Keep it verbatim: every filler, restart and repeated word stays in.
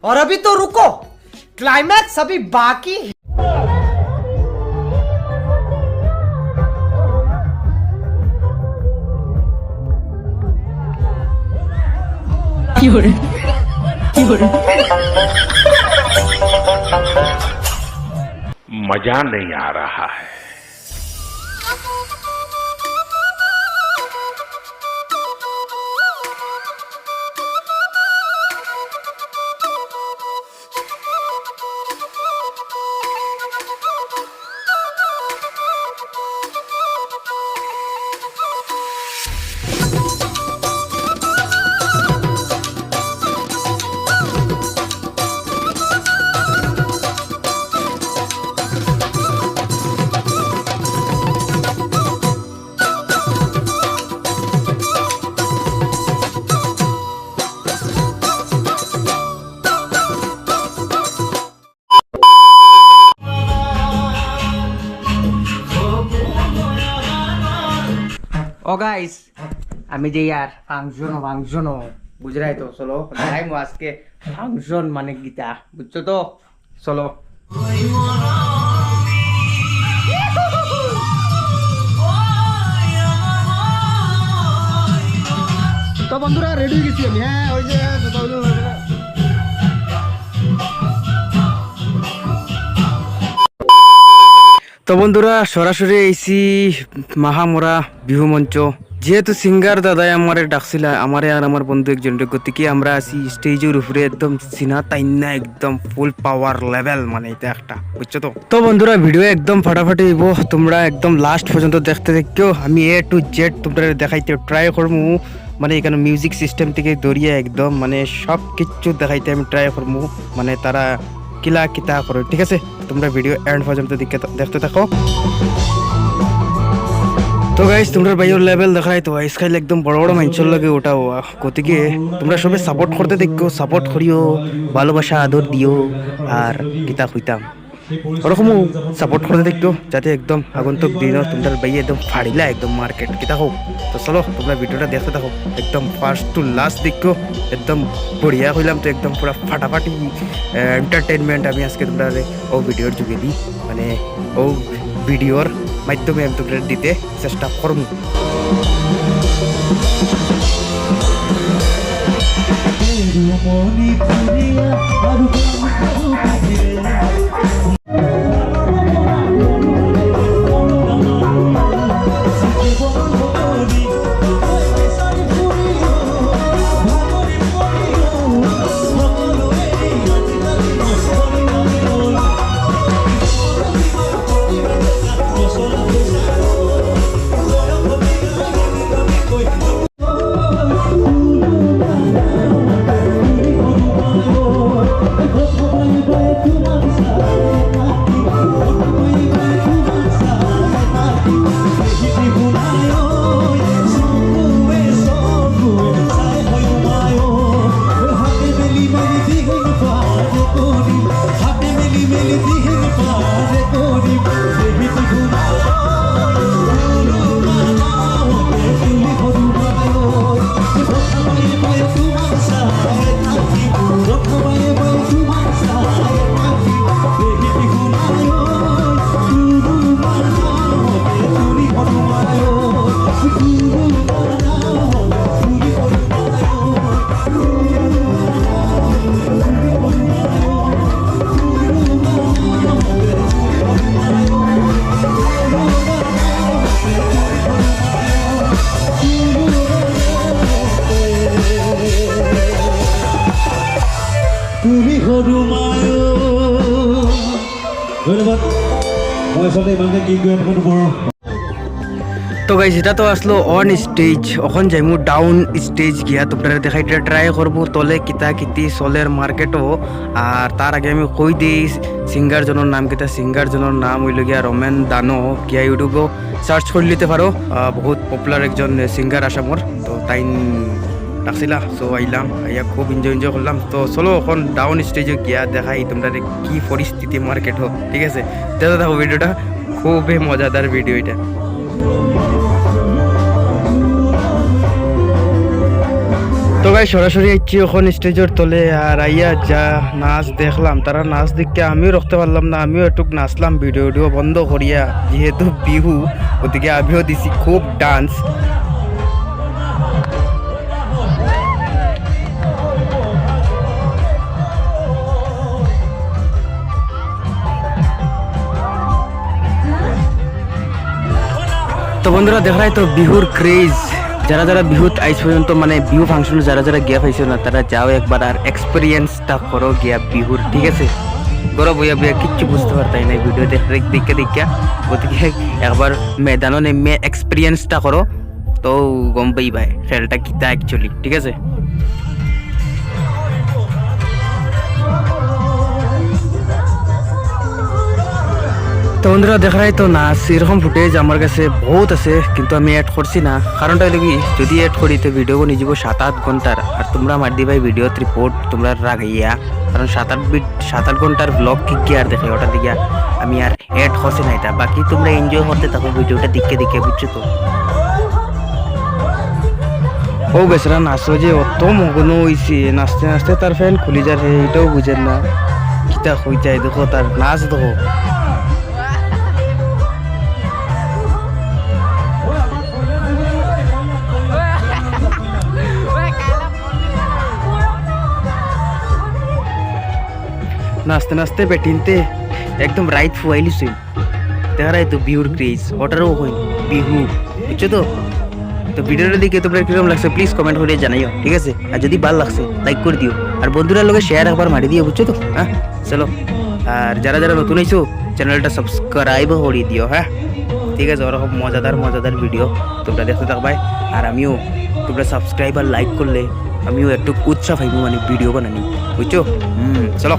और अभी तो रुको, क्लाइमैक्स अभी बाकी है। मजा नहीं आ रहा है। ও গাইস, আমি যে ইয়ার ফাংশন, ফাংশন বুঝরায় তো, চলো দেখাইমু আজকে ফাংশন মানে কিতা, বুঝছো তো? চলো। তো বন্ধুরা, রেডি হয়ে গেছি আমি। হ্যাঁ, ওই যে জুতা উজু হয়ে গেল। তো বন্ধুরা, সরাসরি আইছি মাহামরা বিহু মঞ্চ। যেহেতু সিঙ্গার দাদায় আমারে ডাকছিলা, আমারে আর আমার বন্ধু একজনরে, গতিকে আমরা আছি স্টেজর উপরে, একদম সিনা তাইন্না, একদম ফুল পাওয়ার লেভেল, মানে ইটা একটা, বুঝছো তো? তো বন্ধুরা, ভিডিও একদম ফাটাফাটি অইবো, তোমরা একদম লাস্ট পর্যন্ত দেখতে থাকিও। আমি এ টু জেড তোমরারে দেখাইতে ট্রাই করমু, মানে ইখানো মিউজিক সিস্টেম থাকি ধরিয়া একদম মানে সব কিছু দেখাইতে আমি ট্রাই করমু, মানে তারা কিলা কিতা করে, ঠিক আছে? তোমরা ভিডিও এন্ড পর্যন্ত দেখতে, দেখতে থাকো। তো গাইস, তোমরার ভাইর লেভেল দেখাই তো, আইজকাইল একদম বড় বড় মাইনষর লগে উঠা অওয়া। গতিকে তোমরা সবে সাপোর্ট করতে থাকিও, সাপোর্ট করিও, ভালোবাসা আদর দিও, আর কিতা কইতাম, ওরকমও সাপোর্ট করতে থাকিও, যাতে একদম আগন্তুক দিনও তোমরার ভাইয়ে একদম ফাড়িলা একদম মার্কেট, কিতা কও? তো চলো, তোমরা ভিডিওটা দেখতে থাকো, একদম ফার্স্ট টু লাস্ট দেখিও, একদম বড়িয়া কইলাম তো, একদম পুরা ফাটাফাটি এন্টারটেইনমেন্ট আমি আজকে তোমরারে ও ভিডিওর যোগেদি, মানে ও ভিডিওর মাধ্যমে আমি তোমরারে দিতে চেষ্টা করমু। ধন্যবাদ। মই আচলতে ইমানকে কি কৈ আপোনালোকৰ তো গাইস, ইটা তো আছলো অন স্টেজ, অখন যাইমু ডাউন স্টেজ গিয়া তোমরারে দেখাইতে ট্রাই করমু তলে কিতা কিতি চলের মার্কেটো। আর তার আগে আমি কই দেই সিঙ্গার জনর নাম কিতা। সিঙ্গার জনর নাম অইলো গিয়া রমেন দানো। গিয়া YouTube-ও সার্চ করিলিতে পারো, আহ, বহুত পপুলার একজন সিঙ্গার আসামর। তো তাইন ডাকছিলা, সো আইলাম, আইয়া খুব এনজয় এনজয় করলাম। তো চলো অখন ডাউন স্টেজো গিয়া দেখাই তোমরারে কি পরিস্থিতি মার্কেটো, ঠিক আছে? দেখতে থাকো ভিডিওটা, খুবই মজাদার ভিডিও ইটা। ভাই, সরাসরি আইছি অখন স্টেজর তলে, আর আইয়া যা নাচ দেখলাম, তারা নাচ দেখিয়া আমিও রুকতে পারলাম না, আমিও একটুক নাচলাম ভিডিও টিডিও বন্ধ করিয়া, যেহেতু বিহু, গতিকে আমিও দিছি খুব ডান্স। তো বন্ধুরা, দেখরায় তো বিহুর ক্রেজ, যারা যারা বিহুত আইজ পর্যন্ত, মানে, বিহু ফাংশনো যারা যারা গিয়া পাইছো না, তারা যাও একবার আর এক্সপিরিয়েন্সটা করো গিয়া বিহুর, ঠিক আছে? ঘরো বইয়া বইয়া কিচ্ছু বুঝতে পারতায় না ভিডিও দেখ-, দেখ-, দেখিয়া দেখিয়া, গতিকে একবার ময়দানো নেমে এক্সপিরিয়েন্সটা করো, তো গম পাইবায় খেলটা কিতা অ্যাকচুয়ালি, ঠিক আছে? তো বন্ধুরা, দেখরায় তো নাচ, এরকম ফুটেজ আমার কাছে বহুত আছে, কিন্তু আমি অ্যাড করছি না। কারণটা অইলো কি, যদি অ্যাড করি, তো ভিডিও বনি যাইবো সাত আট ঘন্টার, আর তুমরা মার দিবায় ভিডিওত রিপোর্ট তুমরা রাগাইয়া, কারণ সাত আট বিট, সাত আট ঘন্টার ব্লগ কিগিয়ে আর দেখে, ওটা দেখিয়া আমি আর অ্যাড করছি না এটা। বাকি তুমরা এনজয় করতে থাকো ভিডিওটা দেখিয়া দেখিয়া, বুঝছো তো? ও বেচারা নাচো যে অত মগ্ন অইছে, নাচতে নাচতে তার প্যান্ট খুলি যার, হে এটাও বুঝের না। কিতা কইতায়, দেখো তার নাচ দেখো। নাচতে নাচতে বেটিন্তে একদম রাইত ফুয়াইলিছে। দেখরায় তো বিহুর ক্রেজ, ওটারও কই বিহু, বুঝছো তো? তো ভিডিওটা দেখিয়া তুমরার কিরকম লাগছে, প্লিজ কমেন্ট করিয়া জানাইও, ঠিক আছে? আর যদি ভালা লাগছে, লাইক করি দিও, আর বন্ধুরার লগে শেয়ার একবার মারি দিও, বুঝছো তো? হ্যাঁ, চলো। আর যারা যারা নতুন আইছো, চ্যানেলটা সাবস্ক্রাইব করি দিও, হ্যাঁ? ঠিক আছে, ওরকম মজাদার মজাদার ভিডিও তুমরা দেখতে থাকবায়, আর আমিও, তুমরা সাবস্ক্রাইব আর লাইক করলে আমিও একটু উৎসাহ পাইমু, মানে, ভিডিও বানানি, বুঝছো? হুম, চলো।